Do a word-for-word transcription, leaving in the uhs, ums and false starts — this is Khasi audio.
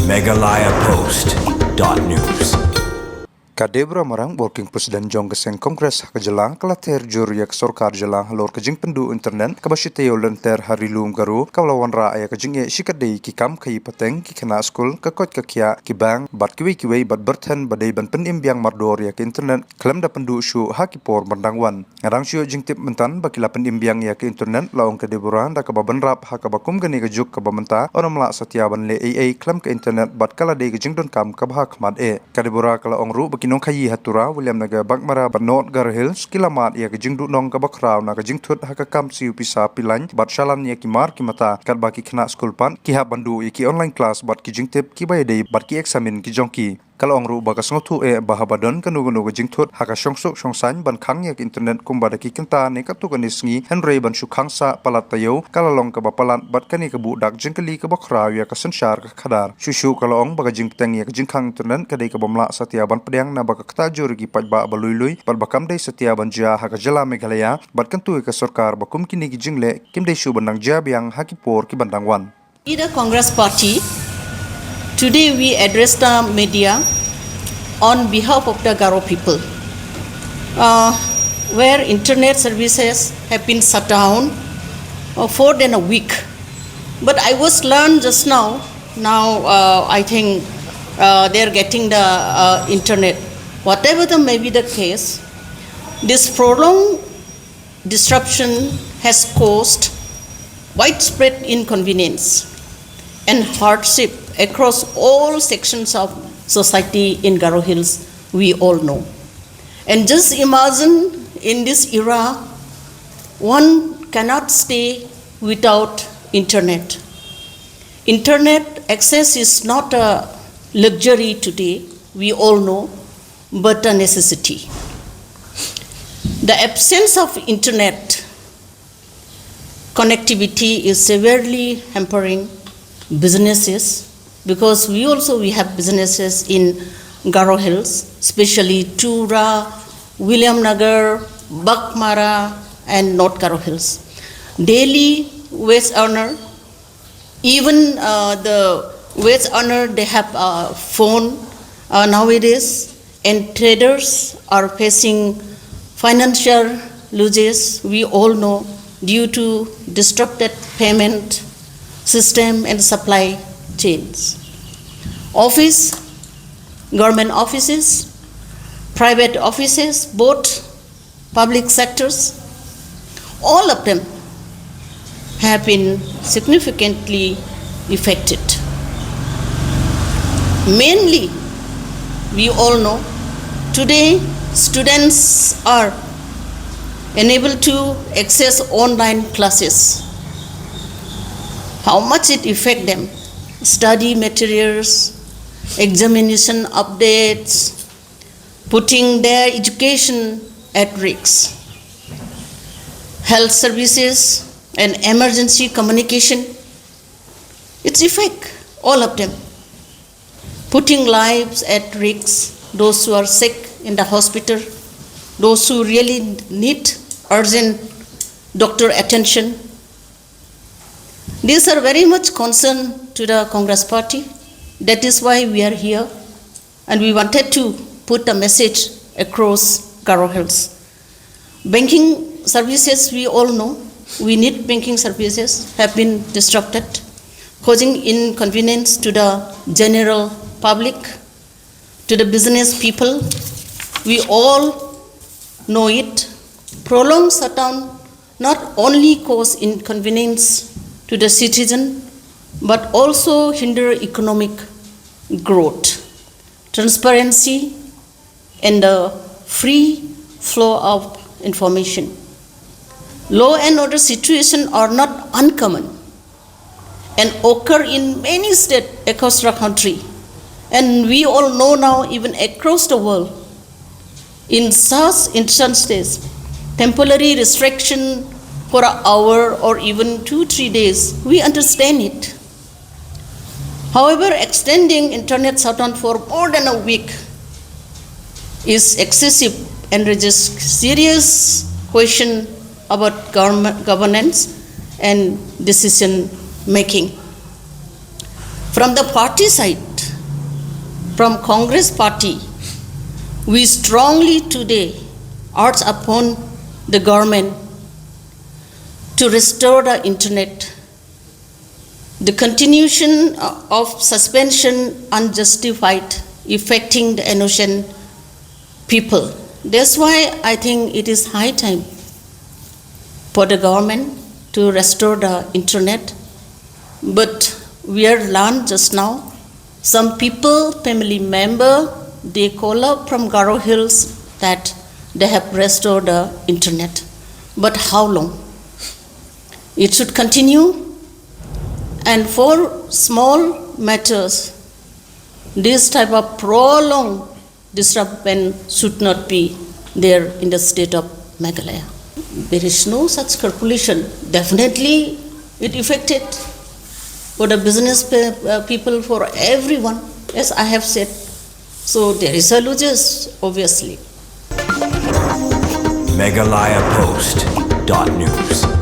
Meghalaya Post dot news. Ka Deborah Marang, Working President jong ka seng Congress ha ka jylla, ka la ther jur ïa ka sorkar jylla halor ka jingpynduh internet kaba shi taïew lynter ha Ri Lum Garo, kaba la wanrah ïa ka jingeh shikatdei ki kam khaïi pateng, ki khynnah skul, ka koit ka khiah, ki bank bad kiwei kiwei, bad byrthen ba dei ban pynim biang mardor ïa ka internet khlem da pynduh shuh ha ki por ban dang wan. Nga dang shu ïoh jingtip mynta ba ki la pynim biang ïa ka internet, la ong ka Deborah, da kaba bynrap ha kaba kum kane ka juk kaba mynta, yn ym lah satia ban leh ei ei khlem ka internet bad ka la dei ka jingdonkam kaba ha khmat eh. Ka Deborah ka la ong ruh ba ki nongkhaïi ha Tura, Williamnagar, Baghmara bad North Garo Hills ki la mad ïa ka jingduhnong kaba khraw na ka jingthut ha ka kam siew pisa pilaiñ bad shalan ïa ki mar ki mata, katba ki khynnah skul pat ki hap ban duh ïa ki online class bad ki jingtip kiba ïadei bad ki eksamin ki jong ki. Ka la ong ruh ba ka sngewthuh eh ba haba don kano kano ka jingthut ha ka shongsuk shongsaiñ ban khang ïa ka internet kumba da ki kynta ne katto katne sngi, hynrei ban shu khang sah palat taïew, ka la long kaba palat bad kane ka buh dak jingkylli kaba khraw ïa ka synshar ka khadar. Shuh shuh ka la ong ba ka jingpteng ïa ka jingkhang internet ka dei kaba ym lah satia ban pdiang naba ka ktah jur ïa ki paidbah ba lui lui bad ba kam dei satia ban jia ha ka jylla Meghalaya, bad kyntu ïa ka sorkar ba kum kine ki jingleh kim dei shuh ban dang jia biang ha ki por ki ban dang wan. We, the Congress Party, today we address the media on behalf of the Garo people, uh, where internet services have been shut down, uh, for than a week. But I was learned just now, now, uh, I think, uh, they're getting the, uh, internet. Whatever the may be the case, this prolonged disruption has caused widespread inconvenience and hardship across all sections of society in Garo Hills, we all know. And just imagine, in this era, one cannot stay without internet. Internet access is not a luxury today, we all know, but a necessity. The absence of internet connectivity is severely hampering businesses, because we also, we have businesses in Garo Hills, especially Tura, Williamnagar, Baghmara, and North Garo Hills. Daily wage earner, even, uh, the wage earner, they have a phone, uh, nowadays, and traders are facing financial losses, we all know, due to disrupted payment system and supply chains. Office, government offices, private offices, both public sectors, all of them have been significantly affected. Mainly, we all know, today students are unable to access online classes. How much it affect them? Study materials, examination updates, putting their education at risk. Health services and emergency communication, its effect, all of them. Putting lives at risk, those who are sick in the hospital, those who really need urgent doctor attention. These are very much concern to the Congress party. That is why we are here. And we wanted to put a message across Garo Hills. Banking services, we all know, we need banking services, have been disrupted, causing inconvenience to the general public, to the business people. We all know it. Prolonged shutdown not only cause inconvenience to the citizen, but also hinder economic growth, transparency, and the free flow of information. Law and order situation are not uncommon and occur in many states across the country. And we all know now, even across the world, in such instances, temporary restriction for an hour or even two, three days, we understand it. However, extending internet shutdown for more than a week is excessive and raises serious question about government governance and decision making. From the party side, from Congress Party, we strongly today urge upon the government to restore the internet. The continuation of suspension unjustified, affecting the innocent people. That's why I think it is high time for the government to restore the internet. But we are learned just now, some people, family member, they call up from Garo Hills that they have restored the internet. But how long? It should continue. And for small matters, this type of prolonged disruption should not be there in the state of Meghalaya. There is no such calculation. Definitely, it affected for the business pe- uh, people, for everyone, as I have said. So there is a losers, obviously. Meghalaya Post dot news.